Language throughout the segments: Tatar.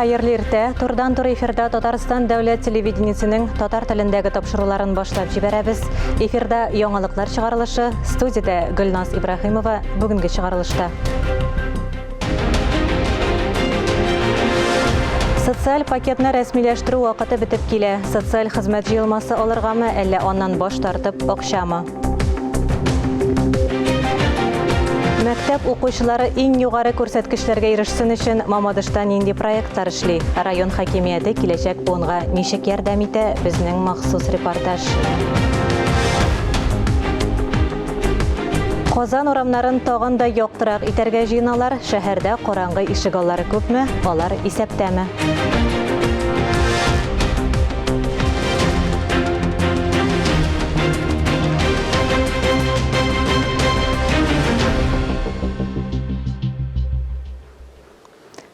Хәерле иртә. Турыдан-туры эфирда Татарстан дәүләт телевидениесенең татар телендәге тапшыруларын башлап җибәрәбез. Эфирда яңалыклар чыгарылышы, студиядә Гөлназ Ибраһимова бүгенге чыгарылышта. Социаль пакетны рәсмиләштерү вакыты бетеп килә. Социаль хезмәт җыелмасы алыргамы, әллә аннан баш тартып акчамы? Мәктәп укучылары иң югары күрсәткечләргә ирешсен өчен Мамадышта нинди проектлар эшли? Район хакимияте киләчәк буынга ничек ярдәм итә? Безнең махсус репортаж. Казан урамнарын тагын да яктырак итәргә җыеналар. Шәһәрдә караңгы ишегаллары күпме? Алар исәптәме?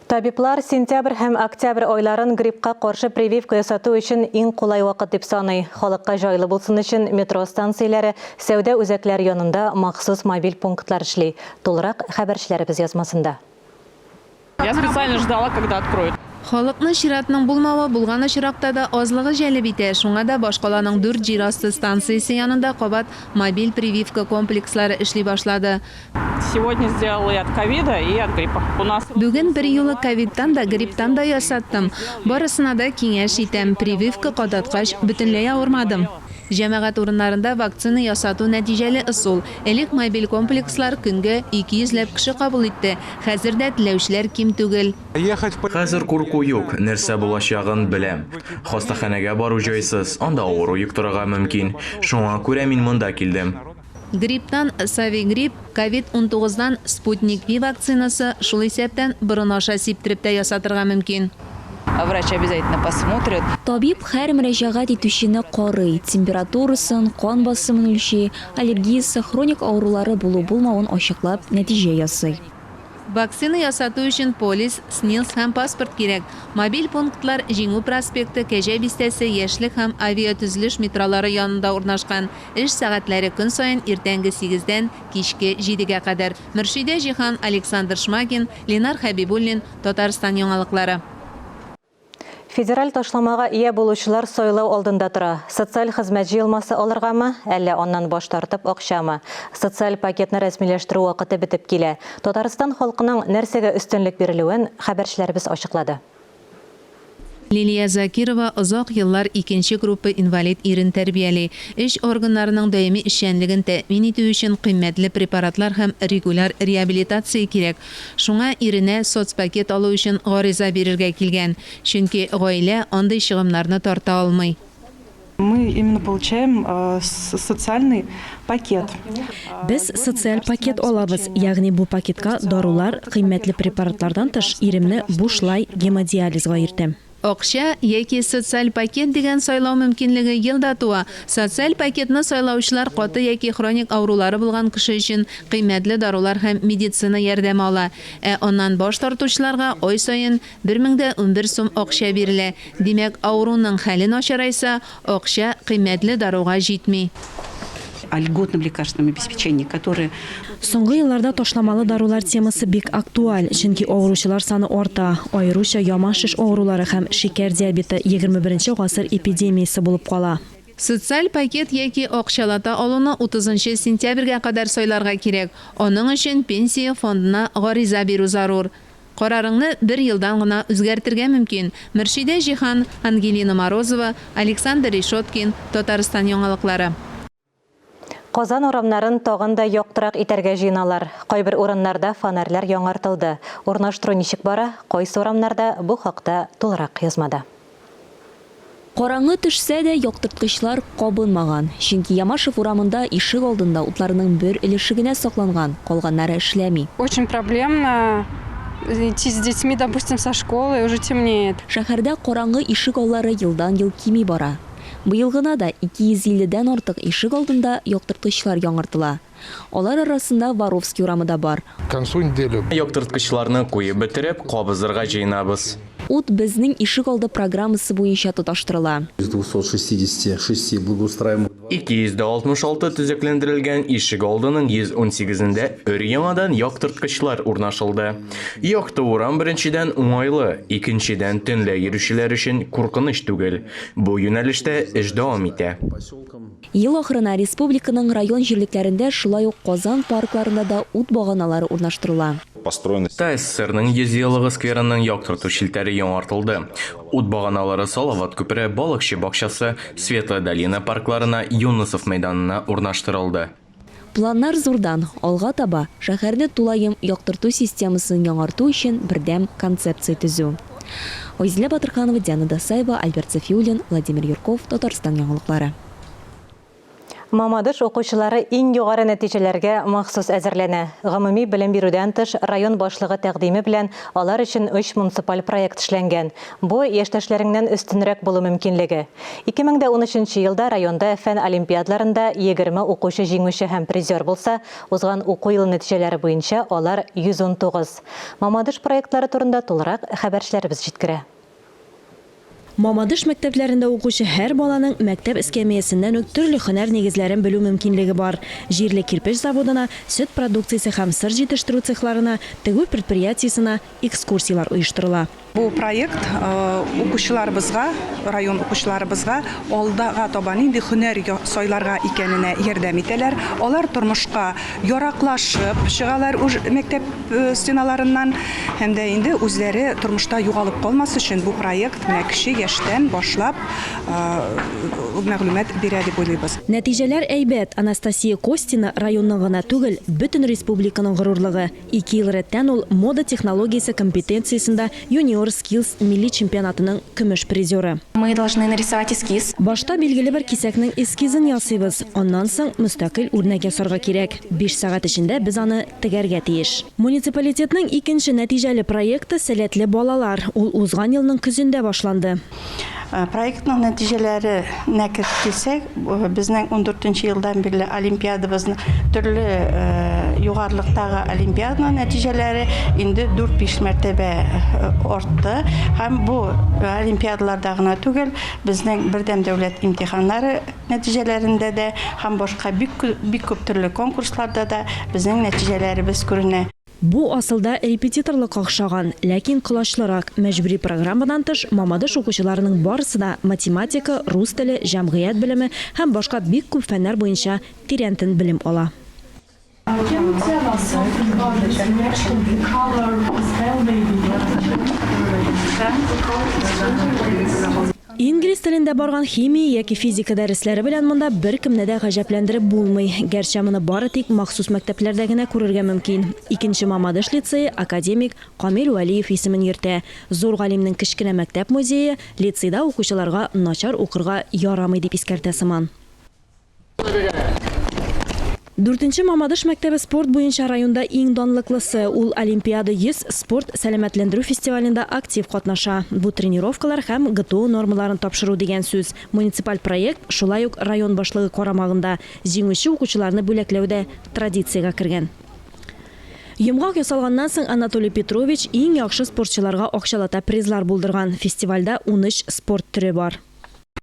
Табиблар сентябрь һәм октябрь айларын гриппка каршы прививка ясату өчен иң кулай вакыт дип саный. Халыкка җайлы булсын өчен метро станцияләре, сәүдә үзәкләре янында махсус мобиль пунктлар эшли. Тулырак хәбәрчеләребез язмасында. Я специально ждала, когда откроют. Халыкны чиратның булмавы, булган очракта да азлыгы җәлеп итә, шуңа да башкаланың дүрт җир асты станциясе янында кабат мобиль прививка комплекслары эшли башлады. Сегодня сделала и от ковида, и от гриппа. У нас. Бүген берьюлы ковидтан да, грипптан да ясаттым. Барысына да киңәш итәм, прививка кадаткач, бөтенләй авырмадым. Җәмәгать урыннарында вакцина ясату нәтиҗәле ысул. Элек мобиль комплекслар көнгә 200 ләп кеше кабул итте, хәзер дә теләүчеләр ким түгел. Хәзер курку юк, нәрсә булачагын беләм. Хастаханәгә бару җайсыз, анда авыру йоктырырга мөмкин. Шуңа күрә мин монда килдем. Грипптан Совигрипп, ковид унтугыздан Спутник Ви вакцинасы, шул исәптән борын аша сиптереп тә ясатырга мөмкин. Врач обязательно посмотрит. Табиб һәр мөрәҗәгать итүчене карый, температурасын, кан басымын үлчи, аллергиясе, хроник авырулары булу-булмавын ачыклап, нәтиҗә ясый. Вакцина ясату өчен полис, СНИЛС һәм паспорт кирәк. Мобиль пунктлар Җиңү проспекты, Кәҗә бистәсе, Яшьлек һәм Авиатөзелеш метролары янында урнашкан. Эш сәгатьләре көн саен иртәнге сигездән кичке җидегә кадәр. Мөршидә Җиһан, Александр Шмагин, Ленар Хәбибуллин, Татарстан яңалыклары. Федераль ташламага ия булучылар сайлау алдында тора. Социаль хезмәт җыелмасы алыргамы, әллә аннан баш тартып акчамы? Социаль пакетны рәсмиләштерү вакыты бетеп килә. Татарстан халкының нәрсәгә өстенлек бирелүен хәбәрчеләребез ачыклады. Лилия Закирова озак еллар икенче группа инвалид ирен тәрбияли. Эч органнарының даими эшчәнлеген тәэмин итү өчен кыйммәтле препаратлар һәм регуляр реабилитация кирәк. Шуңа иренә соцпакет алу өчен гариза бирергә килгән. Чөнки гаилә андый чыгымнарны тарта алмый. Мы именно получаем социальный пакет. Без социаль пакет алабыз, ягъни бу пакетка дарулар, кыйммәтле препаратлардан тыш, иремне бушлай гемодиализга йөртәм. Акча яки социаль пакет дигән сайлау мөмкинлеге ел да туа. Социаль пакетны сайлаучылар каты яки хроник авырулары булган кеше өчен кыйммәтле дарулар һәм медицина ярдәме ала. Ә аннан баш тартучыларга ай саен 1011 сум акча бирелә. Димәк, авыруның хәле начарайса, акча кыйммәтле даруга җитми. О льготном лекарственном обеспечении, которое. Соңгы елларда ташламалы дарулар темасы бик актуаль, чөнки авыручылар саны арта, аеруча яман шеш авырулары һәм шикәр диабеты егерме беренче гасыр эпидемиясе булып кала. Социаль пакет яки акчалата алуны утызынчы сентябрьгә кадәр сайларга кирәк. Аның өчен Пенсия фондына гариза бирү зарур. Карарыңны бер елдан гына үзгәртергә мөмкин. Мөршидә Җиһан, Ангелина Морозова, Александр Решеткин, Татарстан яңалыклары. Казан урамнарын тагын да яктырак итәргә җыеналар. Кайбер урыннарда фонарьлар яңартылды. Урнаштыру ничек бара, кайсы урамнарда, бу хакта тулырак язмада. Караңгы төшсә дә, яктырткычлар кабынмаган. Чөнки Ямашев урамында ишек алдында утларның бер өлеше генә сакланган, калганнары эшләми. Очень проблемно идти с детьми, допустим, со школы, уже темнеет. Шәһәрдә караңгы ишек аллары елдан-ел кими бара. Быел гына да 250 дән артык ишек алдында яктырткычлар яңартыла. Алар арасында Воровский урамы да бар. К концу недели. Яктырткычларны куеп бетереп, кабызырга җыенабыз. Ут Безнең ишек алды программасы буенча тоташтырыла. Из 266 благоустраиваемых. 266 төзекләндерелгән ишек алдының 118-ендә өр-яңадан яктырткычлар урнашылды. Якты урам беренчедән уңайлы, икенчедән төнлә йөрүчеләр өчен куркыныч түгел. Бу юнәлештә эш дәвам итә. Ел ахырына республиканың район җирлекләрендә, шулай ук Казан паркларында да ут баганалары урнаштырыла. ТАССРның 100 еллыгы скверының яктырту челтәре яңартылды. Ут баганалары Салават күпере, Балыкчы бакчасы, Светлая долина паркларына, Юнысов мәйданына урнаштырылды. Планнар зурдан, алга таба шәһәрне тулаем яктырту системасын яңарту өчен бердәм концепция төзү. Айзилә Батырханова, Диана Дасаева, Альберт Сафиуллин, Владимир Юрков, Татарстан яңалыклары. Мамадыш укучылары иң югары нәтиҗәләргә махсус әзерләнә. Гомуми белем бирүдән тыш, район башлыгы тәкъдиме белән алар өчен өч муниципаль проект эшләнгән. Бу, яшьтәшләреңнән өстенрәк булу мөмкинлеге. 2013 нче елда районда фән олимпиадаларында 20 укучы җиңүче һәм призер булса, узган уку елы нәтиҗәләре буенча алар 119. Мамадыш проектлары турында тулырак хәбәрчеләребез җиткерә. Мамадыш мәктәпләрендә укучы һәр баланың мәктәп эскәмиясеннән үк төрле һөнәр нигезләрен белү мөмкинлеге бар. Җирле кирпеч заводына, сөт продукциясе һәм сыр җитештерү цехларына, тегү предприятиесенә экскурсияләр оештырыла. Бу проект укучыларыбызга, район укучыларыбызга алдага таба нинди һөнәр сайларга икәненә ярдәм итәләр. Алар тормышка яраклашып чыгалар уж мәктәп стеналарыннан һәм дә инде үзләре тормышта югалып калмас өчен бу проект менә кече яшьтән башлап мәгълүмат бирә дип уйлыйбыз. Нәтиҗәләр әйбәт. Анастасия Костина районның гына түгел, бөтен республиканың горурлыгы. Ике ел рәттән ул мода технологиясе компетенциясендә Юниор Скиллс милли чемпионатының көмеш призеры. Мы должны нарисовать эскиз. Башта билгеле бер кисәкнең эскизын ясыйбыз, аннан соң мөстәкыйль үрнәк ясарга кирәк. Биш сәгать эчендә без аны тегәргә тиеш. Муниципалитетның икенче нәтиҗәле проекты, Сәләтле балалар. Ул узган елның көзендә башланды. Проектның нәтиҗәләренә кереп килсәк, безнең ундүртенче елдан бирле олимпиадабызны төрле югарылыктагы олимпиаданың нәтиҗәләре инде дүрт-биш мәртәбә артты. Һәм бу олимпиадаларда гына түгел, безнең бердәм дәүләт имтиханнары нәтиҗәләрендә дә һәм башка бик бик күп төрле конкурсларда да безнең нәтиҗәләребез күренә. Бу асылда репетиторлыкка охшаган, ләкин колачлырак. Мәҗбүри программадан тыш, Мамадыш укучыларының барысы да математика, рус теле, җәмгыять белеме һәм башка бик күп фәннәр буенча тирәнтен белем ала. Инглиз телендә барган химия яки физика дәресләре белән монда беркемне дә гаҗәпләндереп булмый. Гәрчә моны бары тик махсус мәктәпләрдә генә күрергә мөмкин. Икенче Мамадыш лицее академик Камил Вәлиев исемен йөртә. Зур галимнең кечкенә мәктәп музее лицейда укучыларга начар укырга ярамый дип искәртә сыман. Дүртенче Мамадыш мәктәбе спорт буенча районда иң данлыклысы. Ул Олимпиада 100 спорт сәламәтләндерү фестивалендә актив катнаша. Бу тренировкалар һәм ГТО нормаларын тапшыру дигән сүз. Муниципаль проект шулай ук район башлыгы карамагында. Җиңүче укучыларны бүләкләү дә традициягә кергән. Йомгак ясалганнан соң Анатолий Петрович иң яхшы спортчыларга акчалата призлар булдырган. Фестивальдә 13 спорт төре бар.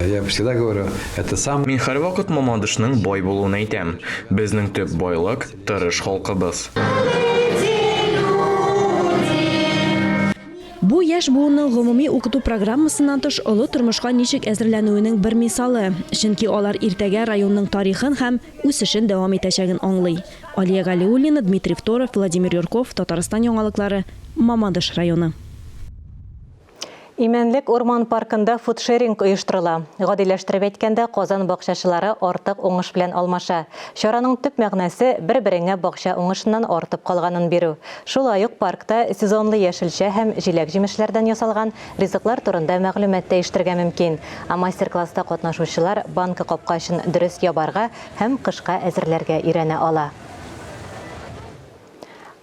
Я всегда говорю, это самый. Мин һәрвакыт Мамадышның бай булуын әйтәм. Безнең төп байлык, тырыш халкыбыз. Бу яшь буынның гомуми укыту программасыннан тыш олы тормышка ничек әзерләнүенең бер мисалы. Чөнки алар иртәгә районның тарихын һәм үсешен дәвам итәчәген аңлый. Алия Галиуллина, Дмитрий Второв, Владимир Юрков, Татарстан яңалыклары, Мамадыш районы. Имәнлек урман паркында фудшеринг оештырыла. Гадиләштереп әйткәндә, Казан бакчачылары артык уңыш белән алмаша. Чараның төп мәгънәсе, бер-береңә бакча уңышыннан артып калганын бирү. Шулай ук паркта сезонлы яшелчә һәм җиләк-җимешләрдән ясалган ризыклар турында мәгълүмат та ишетергә мөмкин. Ә мастер-класста катнашучылар банка капкачын дөрес ябарга һәм кышка әзерләргә өйрәнә ала.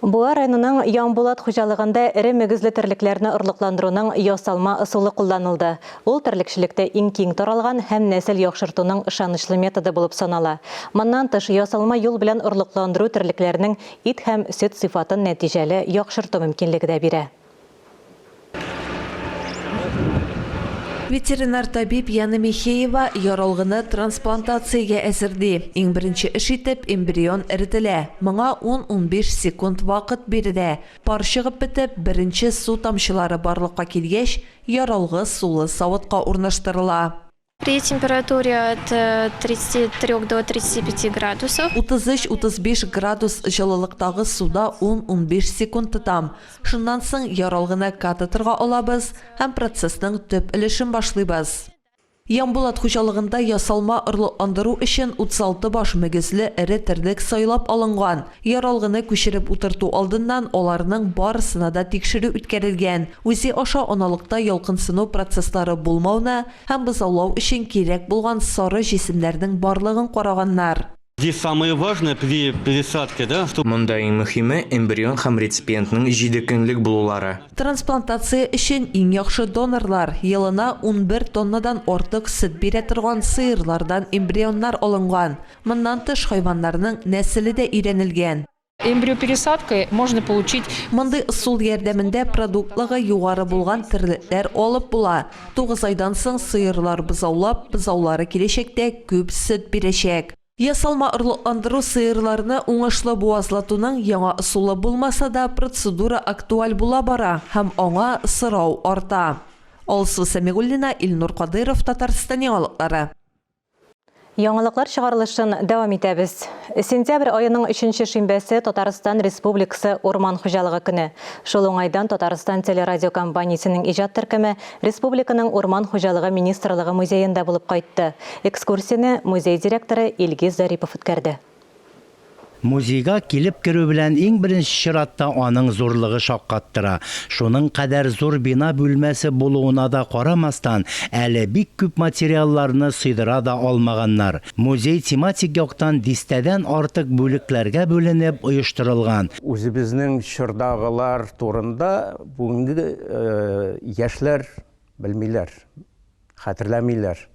Буа районының Ямбулат хуҗалыгында эре мөгезле терлекләрне орлыкландыруның ясалма ысулы кулланылды. Ул терлекчелектә иң киң таралган һәм нәсел яхшыртуның ышанычлы методы булып санала. Моннан тыш, ясалма юл белән орлыкландыру терлекләрнең ит һәм сөт сыйфатын нәтиҗәле яхшырту мөмкинлеге дә бирә. Ветеринар табиб Яна Михеева яралгыны трансплантациягә әзерли. Иң беренче эш итеп эмбрион эретелә. Моңа ун-унбиш секунд вакыт бирелә. Пар чыгып бетеп, беренче су тамчылары барлыкка килгәч, яралгы сулы савытка урнаштырыла. При температуре от 33 до 35 градусов. 33-35 градус җылылыктагы суда ун-унбиш секунд тотам. Шуннан соң яралгыны катетерга алабыз һәм процессның төп өлешен башлыйбыз. Ямбулат хуҗалыгында ясалма орлыкландыру өчен 36 баш мөгезле эре терлек сайлап алынган. Яралгыны күчереп утырту алдыннан аларның барысына да тикшерү үткәрелгән. УЗИ аша аналыкта ялкынсыну процесслары булмауны һәм бозаулау өчен кирәк булган сары җисемнәрнең барлыгын караганнар. Здесь самое важное при пересадке, да, что. Монда иң мөһиме, эмбрион һәм реципиентның җиде көнлек булулары. Трансплантация өчен иң яхшы донорлар, елына 11 тоннадан артык сөт бирә торган сыерлардан эмбрионнар алынган. Моннан тыш, хайваннарның нәселе дә өйрәнелгән. Эмбриопересадкой можно получить. Мондый ысул ярдәмендә продуктлыгы югары булган терлекләр алып була. Тугыз айдан соң сыерлар бозаулап, бозаулары киләчәктә күп сөт бирәчәк. Ясалма орлыкландыру сыерларны уңышлы буазлатуның яңа ысулы булмаса да, процедура актуаль була бара һәм аңа сорау арта. Алсу Сәмигуллина, Илнур Кадыйров, Татарстан яңалыклары. Яңалыклар чыгарылышын дәвам итәбез. Сентябрь аеның өченче шимбәсе Татарстан Республикасы Урман хуҗалыгы көне. Шул уңайдан Татарстан телерадиокомпаниясенең иҗат төркеме республиканың Урман хуҗалыгы министрлыгы музеенда булып кайтты. Экскурсияне музей директоры Илгиз Зарипов үткәрде. Музейга килеп керү белән иң беренче чиратта аның зурлыгы шаккаттыра. Шуның кадәр зур бина бүлмәсе булуына да карамастан, әле бик күп материалларны сыйдыра да алмаганнар. Музей тематик яктан дистәдән артык бүлекләргә бүленеп оештырылган. Үзебезнең чордагылар турында бүгенге яшьләр белмиләр. Хәтерләмиләр.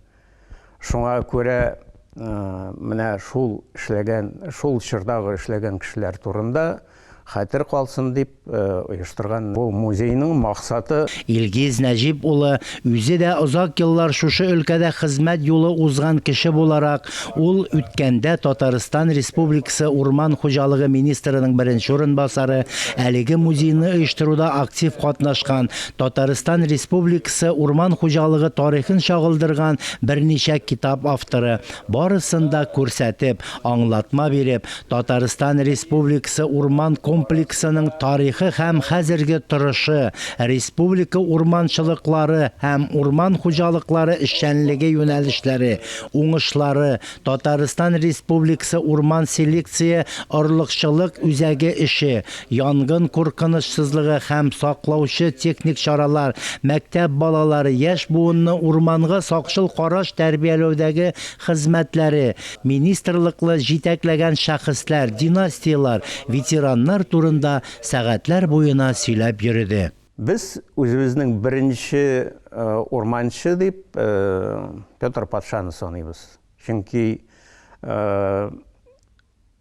Шуңа күрә менә шул эшләгән, шул чордагы эшләгән кешеләр турында хәтер калсын дип оештырган бу музейның максаты. Илгиз Нәҗип улы үзе дә озак еллар шушы өлкәдә хезмәт юлы узган кеше буларак, ул үткәндә Татарстан Республикасы урман хуҗалыгы министрының беренче урынбасары, әлеге музейны оештыруда актив катнашкан, Татарстан Республикасы урман хуҗалыгы тарихын чагылдырган берничә китап авторы. Барысын да күрсәтеп, аңлатма биреп, Татарстан Республикасы урман комплексының тарихы һәм хәзерге торышы, республика урманчылыклары һәм урман хуҗалыклары эшчәнлеге юнәлешләре, уңышлары, Татарстан Республикасы урман селекция орлыкчылык үзәге эше, янгын куркынычсызлыгы һәм саклаучы техник чаралар, мәктәп балалары, яшь буынны урманга сакчыл караш тәрбияләүдәге хезмәтләре, министрлыклы җитәкләгән шәхесләр, династияләр, ветераннар турында сәгатьләр буена сөйләп йөреде. Без үзебезнең беренче урманчы дип Петр патшаны саныйбыз. Чөнки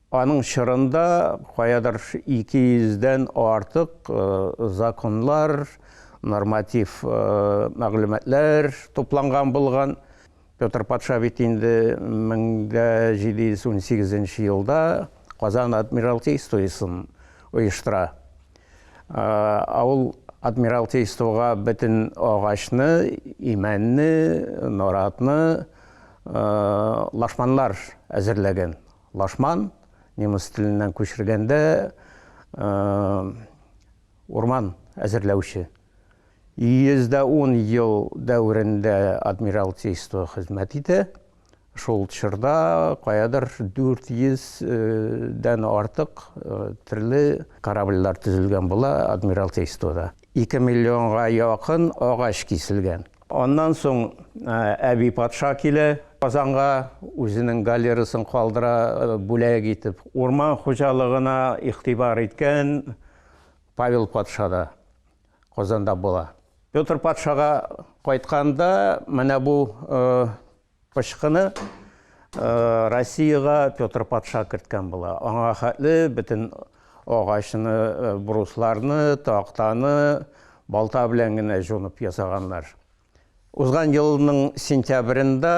аның чорында каядыр 200 дән артык законнар, норматив мәгълүматлар тупланган булган. Петр патша бит инде 1718 елда Казан адмиралтействосын оештыра. Ә ул адмиралтействога бөтен агачны, имәнне, наратны лашманнар әзерләгән. Лашман, немец теленнән күчергәндә, урман әзерләүче. 110 ел дәверендә адмиралтейство хезмәт итә. Шул чорда каядыр 400 дән артык төрле корабльләр төзелгән була адмиралтействода. 2 миллионга якын агач киселгән. Аннан соң Әби патша килә Казанга, үзенең галерасын калдыра бүләк итеп. Урман хуҗалыгына игътибар иткән Павел патша да Казанда була. Петр патшага кайтканда менә бу пычкыны Россиягә Петр патша керткән була. Аңа хәтле бөтен агачны, брусларны, тактаны балта белән генә җонып ясаганнар. Узган елның сентябрендә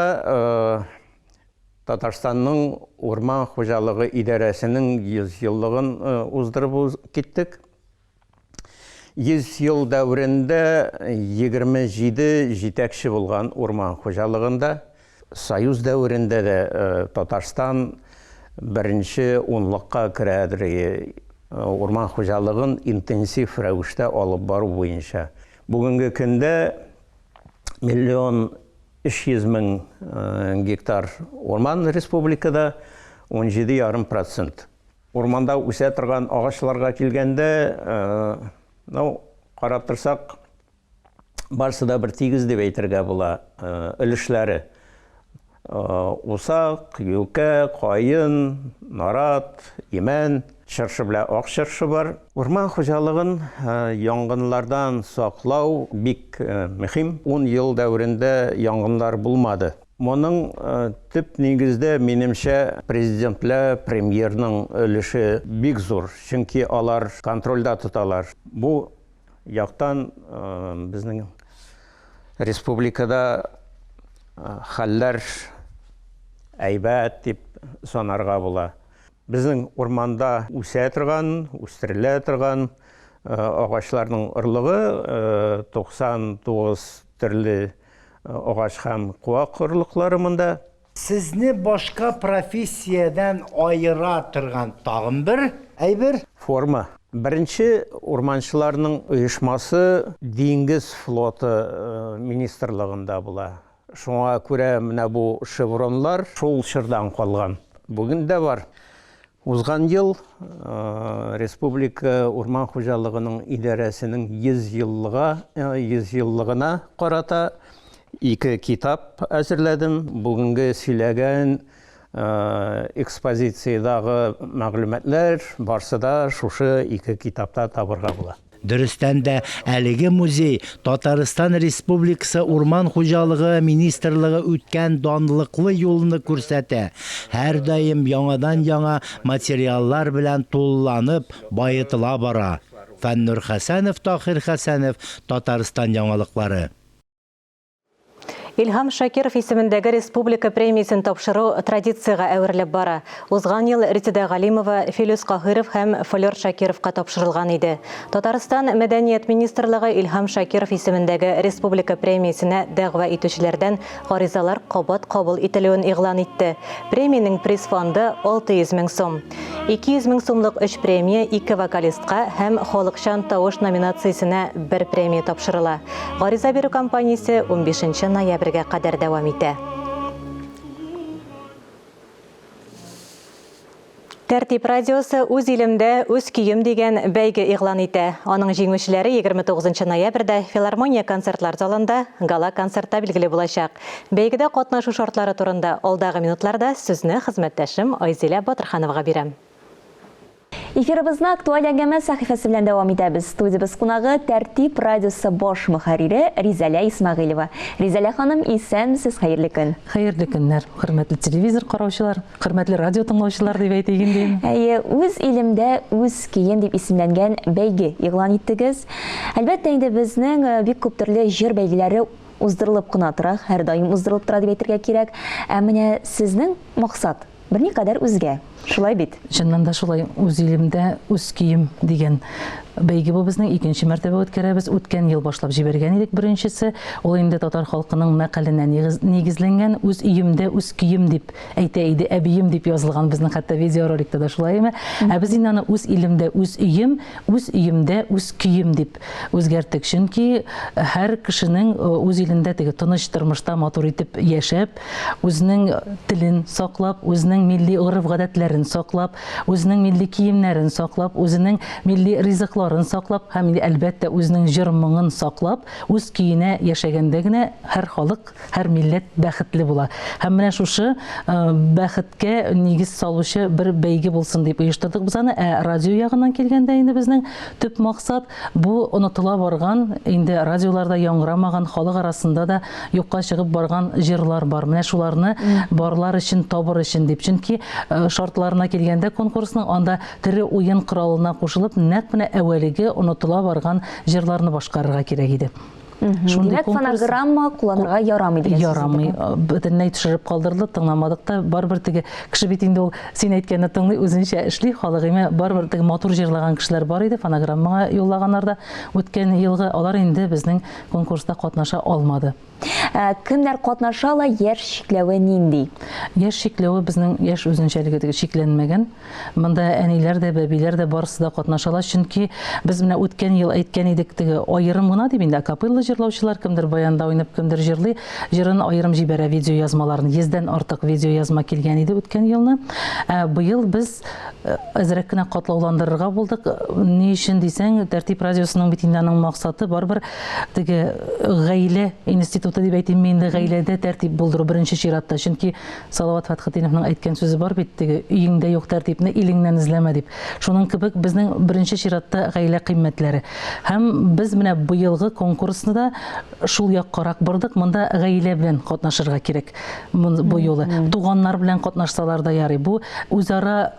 Татарстанның урман хуҗалыгы идарәсенең 100 еллыгын уздырып киттек. 100 ел дәверендә 27 җитәкче булган урман хуҗалыгында. Союз дәверендә дә Татарстан беренче унлыкка керәдер урман хуҗалыгын интенсив рәвештә алып бару буенча. Бүгенге көндә 1 300 000 гектар урман республикада, 17,5 процент. Урманда үсә торган агачларга килгәндә, ну, карап торсак, барсы да бер тигез дип әйтергә була, өлешләре. Усак, юкә, каен, нарат, имән, чыршы белән ак чыршы бар. Урман хуҗалыгын янгыннардан саклау бик мөһим. Ун ел дәверендә янгыннар булмады. Моның төп нигездә, минемчә, президент белән премьерның өлеше бик зур, чөнки алар контрольдә тоталар. Бу яктан безнең Республикада хәлләр әйбәт дип санарга була. Безнең урманда үсә торган, үстерелә торган агачларның орлыгы 99 төрле агач һәм куак орлыклары монда. Сезне башка профессиядән аера торган тагын бер әйбер? Форма. Беренче урманчыларның оешмасы Диңгез флоты министрлыгында була. Шуңа күрә менә бу шевронлар шул чордан калган. Бүген дә бар. Узган ел республика урман хуҗалыгының идарәсенең 100 еллыга 100 еллыгына карата ике китап әзерләдем. Бүгенге сөйләгән экспозициядагы мәгълүматлар барсы да шушы ике китапта табырга була. Дөрестән дә, әлеге музей Татарстан Республикасы Урман хуҗалыгы министрлыгы үткән данлыклы юлны күрсәтә, һәрдаим яңадан-яңа материаллар белән тулыланып, баетыла бара. Фәннур Хәсәнов, Таһир Хәсәнов, Татарстан яңалыклары. Илһам Шакиров исемендәге республика премиясен тапшыру традициягә әверелеп бара. Узган ел Резеда Галимова, Филүс Каһиров һәм Флер Шакировка тапшырылган иде. Татарстан Мәдәният министрлыгы Илһам Шакиров исемендәге республика премиясенә дәгъва итүчеләрдән гаризалар кабат кабул ителүен игълан итте. Премиянең приз фонды 600 мең сум. 200 мең сумлык өч премия ике вокалистка һәм Халыкчан тавыш номинациясенә бер премия тапшырыла. Гариза бирү кампаниясе унбишенче ноябрьгә кадәр дәвам итә. Тәртип радиосы Үз илемдә, үз көем дигән бәйге игълан итә. Аның җиңүчеләре 29 ноябрьдә Филармония концертлар залында гала-концертта билгеле булачак. Бәйгедә катнашу шартлары турында алдагы минутларда сүзне хезмәттәшем Айзилә Батырхановага бирәм. Эфирыбызны Актуаль әңгәмә сәхифәсе белән дәвам итәбез. Студиябез кунагы, Тәртип радиосы баш мөхәррире Ризәлә Исмәгыйлева. Ризәлә ханым, исәнмесез, хәерле көн! Хәерле көннәр, хөрмәтле телевизор караучылар, хөрмәтле радио тыңлаучылар дип әйтик инде. Әйе, Үз илемдә, үз көем дип исемләнгән бәйге игълан иттегез. Әлбәттә инде безнең бик күп төрле җыр бәйгеләре Уздырылып кына тора, һәрдаим уздырылып тора дип әйтергә кирәк. Ә менә сезнең максат берникадәр үзгә, шулай бит? Чыннан да шулай, Үз илемдә, үз көем дигән бәйге бу безнең, икенче мәртәбә үткәрәбез. Үткән ел башлап җибәргән идек беренчесе. Ул инде татар халкының мәкаленә нигезләнгән, Үз өемдә, үз көем дип әйтә иде әбием дип язылган безнең хәтта видеороликта да шулаймы. Ә без инде аны Үз илемдә, үз өем, үз өемдә, үз көем дип Үзгәрттек, чөнки һәр кешенең үз илендә теге тыныч тормышта матур итеп яшәп, үзенең телен саклап, үзенең милли гореф-гадәтләрен саклап, үзенең милли киемнәрен саклап, үзенең милли ризыкларын саклап һәм, әлбәттә, үзенең җыр-моңын саклап, үз көенә яшәгәндә генә һәр халык, һәр милләт бәхетле була. Һәм менә шушы бәхеткә нигез салучы бер бәйге булсын дип оештырдык без аны. Ә радио ягыннан килгәндә инде безнең төп максат бу онытыла барган, инде радиоларда яңгырамаган, халык арасында да юкка чыгып барган җырлар бар. Менә шуларны барлар өчен, табыр өчен дип. Чөнки шартларына килгәндә конкурсның анда тере уен коралына кушылып, нәкъ менә әүвәлеге онытыла барган җырларны башкарырга кирәк иде. Шундый Димәк, фонограмма кулланырга ярамый дигән сүз. Ярамый. Бөтенләй төшереп калдырдык, тыңламадык та. Барыбер теге кеше бит инде ул син әйткәнне тыңлый, үзенчә эшли, халык име. Барыбер теге матур җырлаган кешеләр бар иде, фонограммага юллаганнар да үткән елгы. Алар инде безнең конкурста катнаша алмады. Ә, кемнәр катнаша ала, яшь чикләве нинди? Яшь чикләве безнең яшь үзенчәлеге теге чикләнмәгән. Монда әниләр дә, бәбиләр дә барысы да катнаша ала, чөнки без менә үткән ел әйткән идек, теге аерым гына дип инде акапелла җырлаучылар, кемдер баянда уйнап, кемдер җырлый, җырын аерым җибәрә видеоязмаларын. Йөздән артык видеоязма килгән иде үткән елны. Ә быел без э, әзрәк кенә катлауландырырга булдык. Ни өчен дисәң, Тәртип радиосының бит инде аның максаты барыбер теге гаилә институты дип әйтимме инде, гаиләдә тәртип булдыру беренче чиратта. Чөнки Салават Фәтхетдиновның әйткән сүзе бар бит, теге өеңдә юк тәртипне илеңнән эзләмә дип. Шуның кебек безнең беренче чиратта гаилә кыйммәтләре. Һәм без менә быелгы конкурсны да шул яккарак бордык. Монда гаилә белән катнашырга кирәк бу юлы. Туганнар белән катнашсалар да ярый. Бу үзара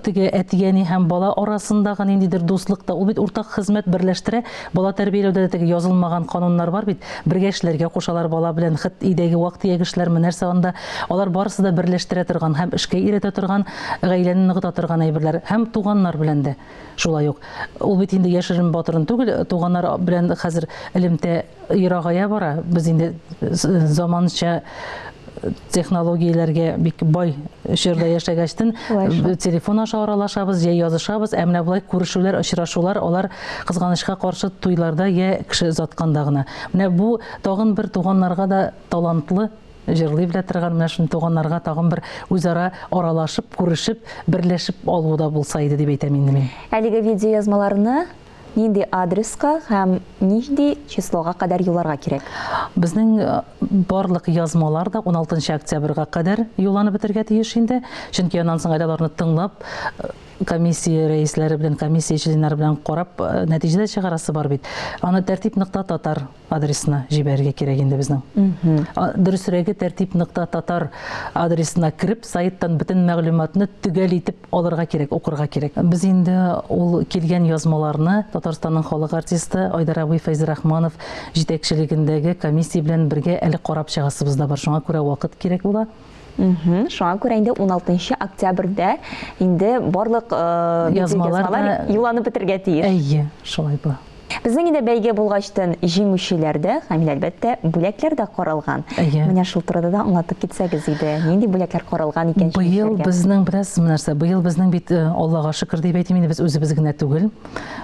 теге әти-әни һәм бала арасындагы ниндидер дуслык та, ул бит уртак хезмәт берләштерә. Бала тәрбияләүдә дә теге язылмаган кануннар бар бит. Бергә эшләргә кушалар бала белән, хет өйдәге вак-төяк эшләрме, нәрсә анда. Алар барысы да берләштерә торган һәм эшкә өйрәтә торган, гаиләне ныгыта торган әйберләр. Һәм туганнар белән дә шулай ук. Ул бит инде яшерен-батырын түгел, туганнар белән хәзер элемтә ерагая бара. Без инде заманча технологияләргә бик бай чорда яшәгәчтен телефон аша аралашабыз, я язышабыз, ә менә болай күрешүләр, очрашулар, алар кызганычка каршы туйларда я кеше озатканда гына. Менә бу тагын бер туганнарга да талантлы җырлый белә торган менә шундый туганнарга тагын бер үзара аралашып, күрешеп, берләшеп алу да булса иде дип әйтәм инде мин. Әлеге видеоязмаларны Нинди адреска һәм нинди числога кадәр юлларга кирәк? Безнең барлык язмалар да уналтынчы октябрьгә кадәр юлланып бетәргә тиеш инде. Чөнки аннан соң әле аларны тыңлап, комиссия рәисләре белән, комиссия членнары белән карап, нәтиҗә дә чыгарасы бар бит. Аны тәртип нокта татар адресына җибәрергә кирәк инде безнең. Дөресрәге, тәртип нокта татар адресына кереп, сайттан бөтен мәгълүматны төгәл итеп алырга кирәк, укырга кирәк. Без инде ул килгән язмаларны Татарстанның халык артисты Айдар абый Фәйзрахманов җитәкчелегендәге комиссия белән бергә әле карап чыгасыбыз да бар. Шуңа күрә вакыт кирәк була. Шуңа күрә инде 16 октябрьдә инде барлык язмалар юлланып бетергә тиеш. Әйе, шулай була. Безнең инде бәйге булгачтын җиңүчеләр дә һәм инде, әлбәттә, бүләкләр дә каралган. Әйе. Менә шул турыда да аңлатып китсәгез иде. Нинди бүләкләр каралган икән Быел җиңүчеләргә? безнең, беләсезме нәрсә, быел безнең бит, э, Аллага шөкер дип әйтим инде, без үзебез генә түгел.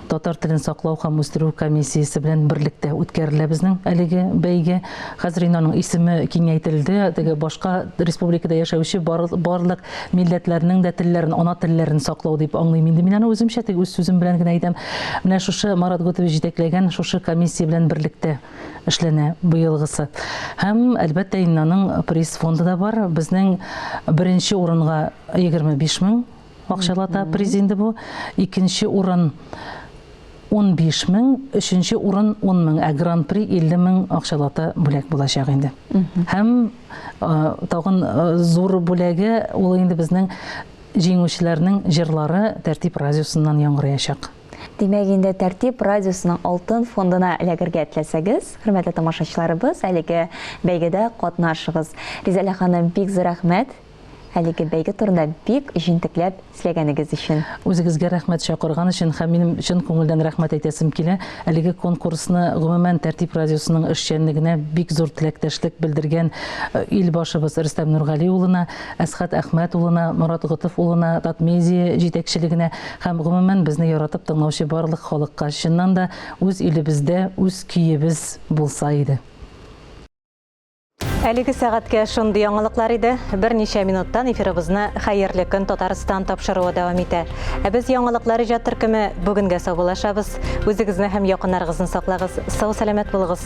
Татар телен саклау һәм үстерү комиссиясе белән берлектә үткәрелә безнең әлеге бәйге. Хәзер инде аның исеме киңәйтелде. Теге башка республикада яшәүче барлык милләтләрнең дә телләрен, ана телләрен саклау дип аңлыйм инде мин аны үземчә, теге үз сүзем белән генә әйтәм. Менә шушы Марат Готович җитәкләгән шушы комиссия белән берлектә эшләнә быелгысы. Һәм, әлбәттә, инде аның приз фонды да бар. Безнең беренче урынга 25 мең акчалата приз инде бу. Икенче урын 15 мең, өченче урын 10 мең, ә гран-при 50 мең акчалата бүләк булачак инде. Һәм тагын зур бүләге ул инде безнең җиңүчеләрнең җырлары Тәртип радиосыннан яңгыраячак. Димәк, инде Тәртип радиосының алтын фондына эләгергә теләсәгез, хөрмәтле тамашачыларыбыз, әлеге бәйгедә катнашыгыз. Ризәлә ханым, бик зур рәхмәт! Әлеге бәйге турында бик җентекләп сөйләгәнегез өчен. Үзегезгә рәхмәт чакырган өчен һәм минем чын күңелдән рәхмәт әйтәсем килә. Әлеге конкурсны, гомумән, Тәртип радиосының эшчәнлегенә бик зур теләктәшлек белдергән Илбашыбыз Рөстәм Нургали улына, Әсхәт Әхмәт улына, Морат Готыф улына, Татмедиа җитәкчелегенә һәм, гомумән, безне яратып тыңлаучы барлык халыкка. Чыннан да, үз илебездә үз көебез булса иде. Әлеге сәгатькә шундый яңалыклар иде. Берничә минуттан эфирыбызны Хәерле көн Татарстан тапшыруы дәвам итә. Ә без яңалыклар иҗат төркеме бүгенгә саубуллашабыз. Үзегезне һәм якыннарыгызны саклагыз. Сау-сәламәт булыгыз.